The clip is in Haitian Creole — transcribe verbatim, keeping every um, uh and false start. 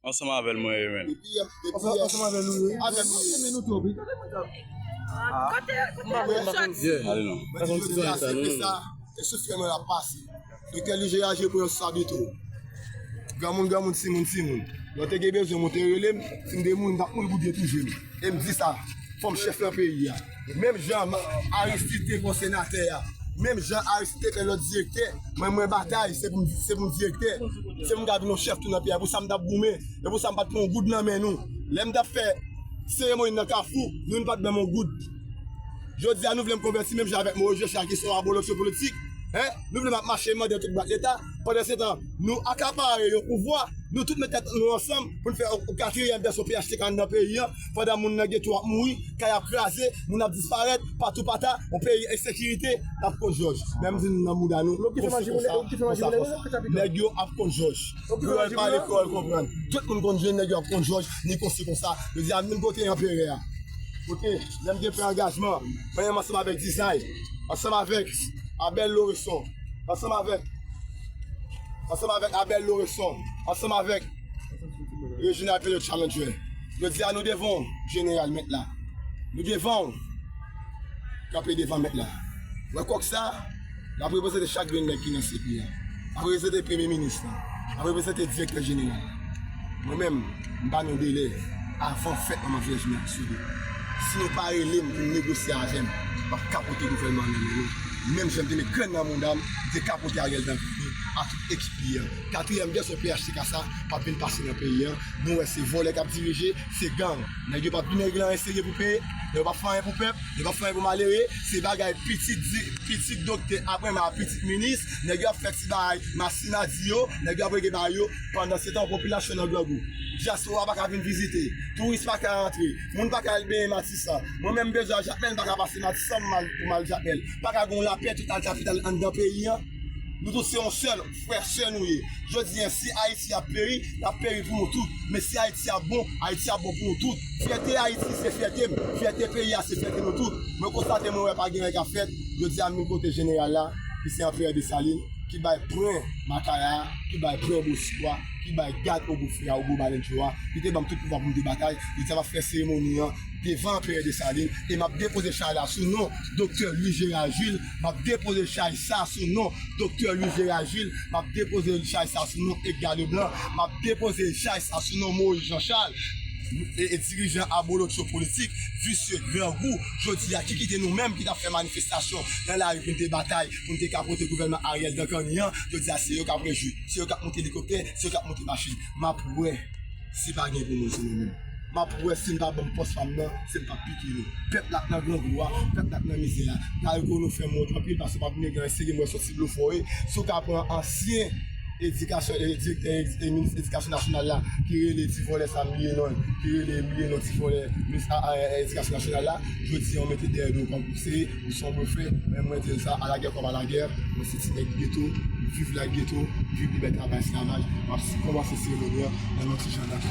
Ansanm avè l mwen ye, men. Ansanm avè l mwen ye. Avè nou ye. Kote, kote nou sòti? Ale non. Mwen di jodi a se ke sa, e sou frè mwen l ap pase. Doktè Louis Gérard Gilles pran responsabilite w. Granmoun, granmoun, timoun, timoun. Lè w te gen bezwen m, ou te rele m, si m te mouri, m t ap mouri pou Dye touche m. E m di sa, fò m chèf nan peyi a. Menm jan Aristide te fè w senatè a, menm jan Aristide te fè lòt direktè, mwen, mwen batay, se pou m, se pou m direktè. Se pou m ka vin yon chèf tou nan peyi a, pou sa m t ap goumen, e pou sa m pa t pran yon goud nan men nou. Lè m t ap fè seremoni nan Kafou, nou, nou pa t ban m yon goud. Jodi a, nou vle m konvèti menm jan avèk Moyiz Jochal ki se yon abolotyo politik. Hein? Nou vle m ap mache mande tout bwat leta. Pandan se tan, nou akapare yon pouvwa, nou tout met tèt nou ansanm pou n fè yon katriyèm vèsyon P H T K anndan peyi an. Pandan moun nan geto ap mouri, kay ap kraze, moun ap disparèt, patou pata, yon peyi ensekirite, n ap kont Jòj. Men m di nou nan mouda nou, konsa, konsa, konsa, konsa. Nèg yo ap kont Jòj. Kreyòl pale, kreyòl konprann. Tout moun konn jwenn nèg yo ap kont Jòj, ni konsi konsa. Yo di a menm kote anperè a. Kote, lè m te pran angajman, premyèman ansanm avèk Dizay, ansanm avèk Abel Loreson, ansanm avèk, ansanm avèk Abel Loreson, ansanm avèk Reginald Pedro Challenger. Yo di a nou devan w, jeneral mèt la. Nou devan w, kanpe devan mèt la. Wè kòk sa, l ap reprezante chak grenn nèg ki nan C P I a. L ap reprezante premye minis lan. L ap reprezante direktè jeneral. Mwen menm, m pa nan delè. Avan fèt, manman Vyèj Mè ap souri. Si nou pa rele m pou n negosye avè m, m ap kapote gouvènman an nan men nou. Menm jan m te met grenn nan mouda m, m te kapote Ariel Henry ak tout ekip li an. Katriyèm vèsyon P H T K sa p ap vin pase nan peyi an. Nou wè se vòlè k ap dirije, se gang. Nèg yo p ap vin regle anyen serye pou peyi, nèg yo p ap fè anyen pou pèp, nèg yo p ap fè anyen pou malere. Se bagay pitit di, pitit doktè, apre m a pitit minis, nèg yo ap fè ti bagay Masinadi yo, nèg yo ap regle bagay yo. Pandan se tan, popilasyon nan grangou. Dyaspora pa ka vin vizite, touris pa ka rantre, moun pa ka al benyen Matisan. Mwen menm m bezwen al Jakmèl, m pa ka pase Matisan pou m al, pou m al Jakmèl. Pa ka gen yon lapè total kapital anndan peyi an. Nou tout se yon sèl, frè, sè nou ye. Jodi a, si Ayiti ap peri, l ap peri pou nou tout. Men si Ayiti ap bon, Ayiti ap bon pou nou tout. Fyète Ayiti se fyète m, fyète peyi a se fyète nou tout. Mwen konstate, mwen wè pa gen anyen k ap fèt. Jodi a, m vin kote jeneral la, ki se anperè Desalin, ki bay pwen Makaya, ki bay pwen Boswa, ki bay gad Ogo Fre a, Ogo Balenjo a, ki te ban m tout pouvwa pou m te batay. Jodi a, m ap fè seremoni an devan anperè Desalin, e m ap depoze chay la sou non doktè Louis Gérard Gilles, m ap depoze chay sa sou non doktè Louis Gérard Gilles, m ap depoze chay sa sou non Edgar Leblanc, m ap depoze chay sa sou non Moïse Jean Charles, e, e dirijan abolotyo politik, visye, grangou, jodi a ki kite nou menm ki t ap fè manifestasyon nan lari pou n te batay, pou n te kapote gouvènman Ariel Henry an, jodi a se yo k ap rejwi, se yo k ap monte elikoptè, se yo k ap monte machin. M ap wè si pa gen pou nou, se nou menm. M ap wè si n pa ban m pòs pa m nan, se m k ap pike nou. Pèp la k nan grangou a, pèp la k nan mizè a. Dariko, nou fè m wont anpil paske w p ap vin gen anyen serye, m wè se yon ti blofè w ye. Si w ka pran ansyen edikasyon, e, direktè, e, minis edikasyon nasyonal la, ki rele ti vòlè sa, m bliye non l, ki rele, m bliye non ti vòlè, minis a, a, a, edikasyon nasyonal la, jodi a, w mete dèyè do w kòm konseye, ou se yon blofè, men mwen di l sa, à la guerre comme à la guerre, mwen se ti nèg geto, m viv la geto, m viv libète anba esklavaj, m ap kòmanse seremoni an nan yon ti jan data.